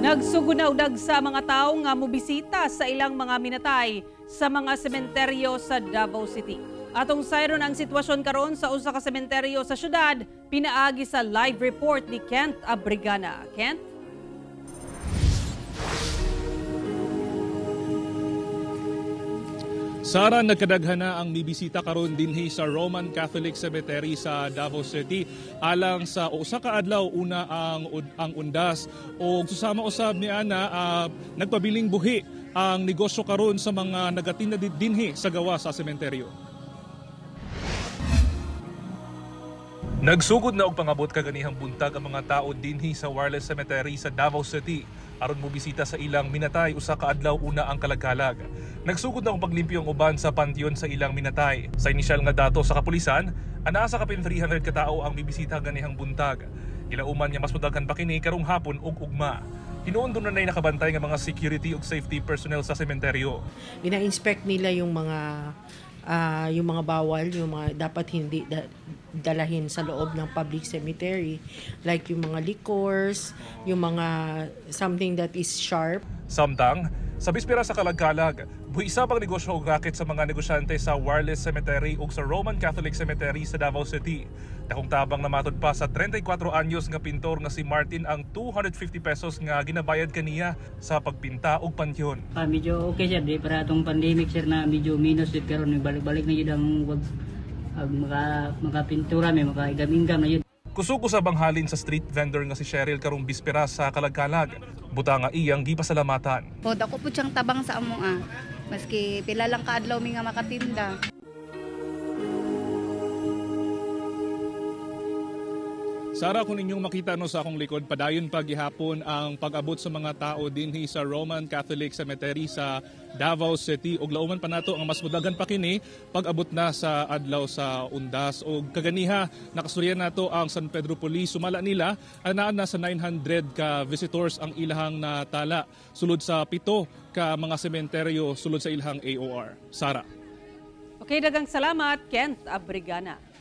Nagsugod na og sa mga tawo nga mobisita sa ilang mga minatay sa mga sementeryo sa Davao City. Atong sayron ang sitwasyon karon sa usa ka sementeryo sa syudad, pinaagi sa live report ni Kent Abrigana. Kent? Sara, nagkadaghan na ang mibisita karon dinhi sa Roman Catholic Cemetery sa Davao City alang sa usa ka adlaw una ang undas og susama usab ni ana nagpabiling buhi ang negosyo karon sa mga nagatinda dinhi sa gawas sa sementeryo. Nagsugod na og pangabot kaganihang buntag ang mga tao dinhi sa Wireless Cemetery sa Davao City aron mobisita sa ilang minatay usa ka adlaw una ang kalagkalag. Nagsugod na og paglimpyo ang uban sa pantheon sa ilang minatay. Sa inisyal nga dato sa kapulisan, anaa sa kapin 300 ka tawo ang mibisita ganihang buntag. Gilauman nga mas modaghan pa kini karong hapon ug ugma. Hinuon doon na nakabantay nga mga security ug safety personnel sa sementeryo. Ina-inspect nila yung mga bawal, yung mga dapat hindi dalahin sa loob ng public cemetery, like yung mga liquors, yung mga something that is sharp. Samtang, sa bispera sa kalagkalag, buhi sa ang negosyo og racket sa mga negosyante sa Wireless Cemetery ug sa Roman Catholic Cemetery sa Davao City. Dakong tabang namatod pa sa 34 anyos nga pintor nga si Martin ang 250 pesos nga ginabayad kaniya sa pagpinta og pantheon. Medyo okay sir, di para atong pandemic sir na medyo minus dit karon balik-balik na yun ang wag makapintura may makaigam-ingam na yun. Kusog usab ang halin sa street vendor nga si Cheryl karong bispera sa kalagkalag. Buta nga iyang gipasalamatan. Po dako po siyang tabang sa amo Maski pila lang kaadlaw mi nga makatinda. Sara, kung inyong makita no sa akong likod, padayon pa gihapon ang pag-abot sa mga tao dinhi sa Roman Catholic Cemetery sa Davao City. Ug lauman pa nato ang mas mudagan pa kini pag-abot na sa adlaw sa undas. Og kaganiha nakasturya nato ang San Pedro Police. Sumala nila anaa na sa 900 ka visitors ang ilahang natala sulod sa 7 ka mga sementeryo sulod sa ilahang AOR. Sara. Okay, daghang salamat, Kent Abrigana.